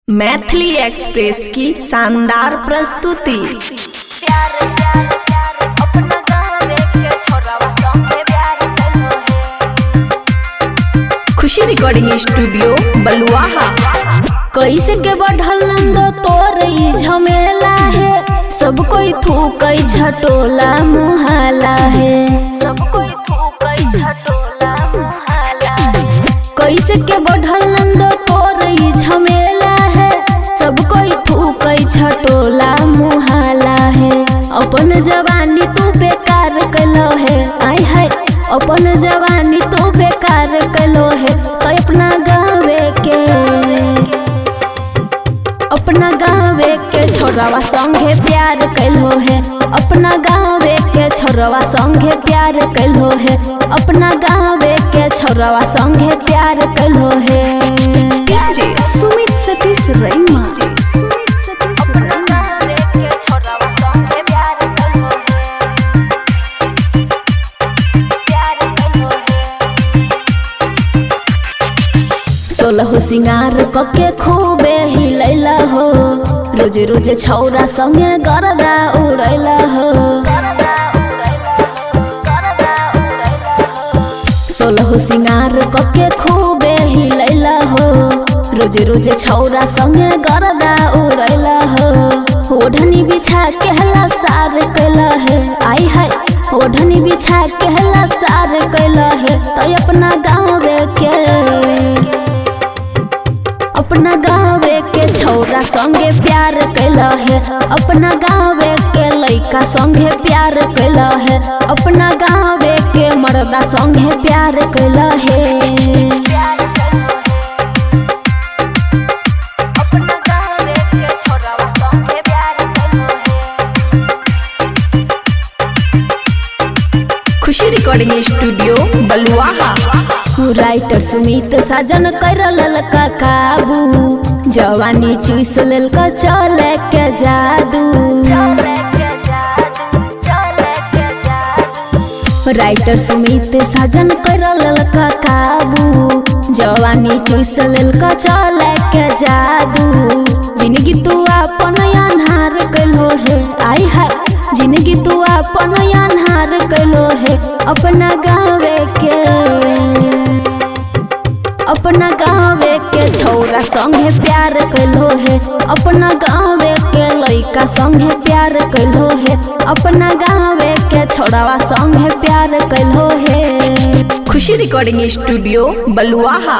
Maithili express की शानदार प्रस्तुति। प्यार प्यार प्यार अपना गावे के छोरावा संगे प्यार कइलो हे। खुशी रिकॉर्डिंग स्टूडियो बलुआहा। कैसे के बढ़ल नंद तोर ई झमेला है, सब कोई थूकई झटोला मुहाला है, सब कोई थूकई झटोला मुहाला है। कैसे के बढ़ल नंद तोर ई झमेला है, सब कोई थूकई झटोला मुहाला है। अपन जवानी तू बेकार कलो है, आय हाय अपन जवानी तू बेकार कलो है। तो अपना गावे के, अपना गावे के छोरावा संगे प्यार कइलो है, अपना गावे के छोरावा संगे प्यार कइलो है, अपना गावे के छोरावा संगे प्यार कइलो है। डीजे सुमित सतीश रैमा। अपना गावे के छोरावा संगे प्यार कइलो है, प्यार कइलो है। सोलह सिंगार कके खूबे हिलैला हो, रोज रोज छौरा संगे गरदा उड़ैला हो। सोलह सिंगार कके खूबे हिलैला हो, रोज रोज छौरा संगे गरदा उड़ैला हो। ओढ़नी बिछा के हला सार कैला है, आई हाय ओढ़नी बिछा के हला सार कैला है। तो अपना गावे के, अपना गावे के छौरा संगे प्यार कैला है, अपना गावे के लइका संगे प्यार कैला है, अपना गावे के मर्दा संगे प्यार कैला है। अपना गावे के छोरावा संगे प्यार कैलो हे। Khushi recording studio Baluaha. Writer Sumit Sajan कर ललका काबू, जवानी चूस ललका चले के जादू। राइटर सुमित साजन कर ललका काबू, जवानी चूस ललका चले के जादू। जिंदगी तू अपन अन्हार कइलो हे, आई हाय जिंदगी तू अपन अन्हार कइलो हे। अपना गावे के, अपना गावे के छौरा संगे प्यार कइलो हे, अपना गावे के लइका संगे प्यार कइलो हे, अपना गावे के छौरावा संगे प्यार कइलो हे। खुशी रिकॉर्डिंग स्टूडियो बलुआहा।